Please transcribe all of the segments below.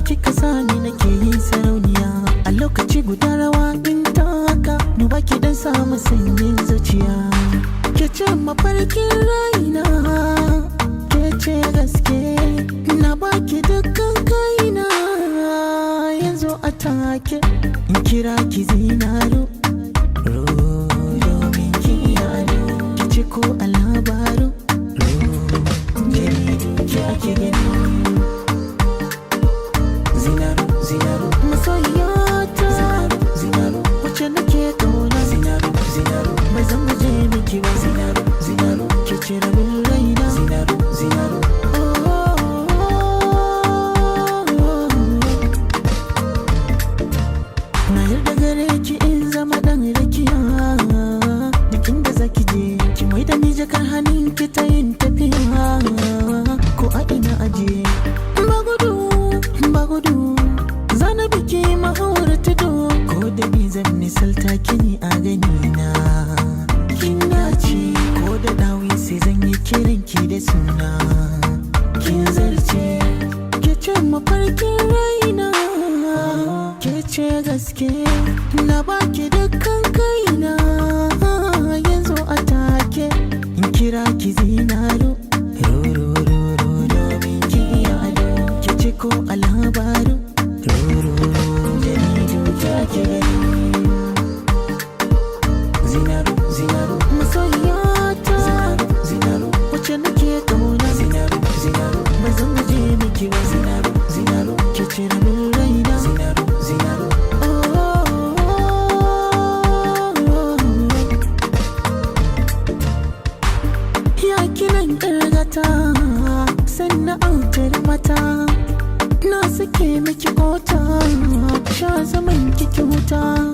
Ke kika sani nake yin sarauniya. A lokaci guda rawa in taka, duba ki dan samu sanyin zuciya. Ke ce mafarkin raina, ke ce gaske. Na baki dukkan kaina, yanzu a take. In kira ki zinaru, ro domin ki ado. Ki ce ko a labaru, ro jaridu ki ake gani. Zinaru, zinaru, masoyiyata. Zinaru, zinaru, wacce nake kauna. Zinaru, zinaru, bai zan guje miki ba. Zinaru, zinaru, ke ce rabin raina. Zinaru, zinaru, oh, oh, oh. Na yarda gare ki in zama dan rakiya. Duk inda zaki je, ki mai da ni jakar hannun ki ta yin tafiya. Ko a ina aje, ba gudu, ba gudu. Zana biki mahawar tudu. Ko da bi zan misalta kini a gani na. Kin dace, ko da dawi sai zan yi kiran ki da suna. Kin zarce, ke ce mafarkin raina. Ke ce gaske, na baki dukkan kaina. Yanzu a take, in kira ki zinaru. Ro ro ro ro domin ki ado. Ke ce ko a labaru. Ro ro ro jaridu ki ake gani. Zinaru, zinaru, masoyiyata. Zinaru, zinaru, wacce nake kauna. Zinaru, zinaru, ba zan guje miki ba. Zinaru, zinaru, ke ce rabin raina. Zinaru, zinaru, oh, oh, oh, oh. Ya kinan ƙirgata, sannan autar mata. Na sake miki kota, sha zaman kiki huta.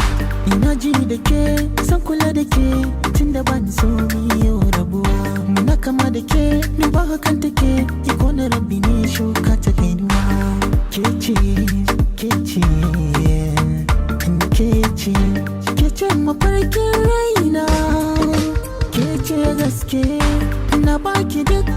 Ina ji da ke, san kula da ke, tunda ban so yau rabuwa. Muna kama da ke, duba hakan take, iko na rabbi ne shuka ta kainuwa. Ke ce, ke ce, ke ce, ke ce mafarkin raina. Ke ce gaske, na baki duk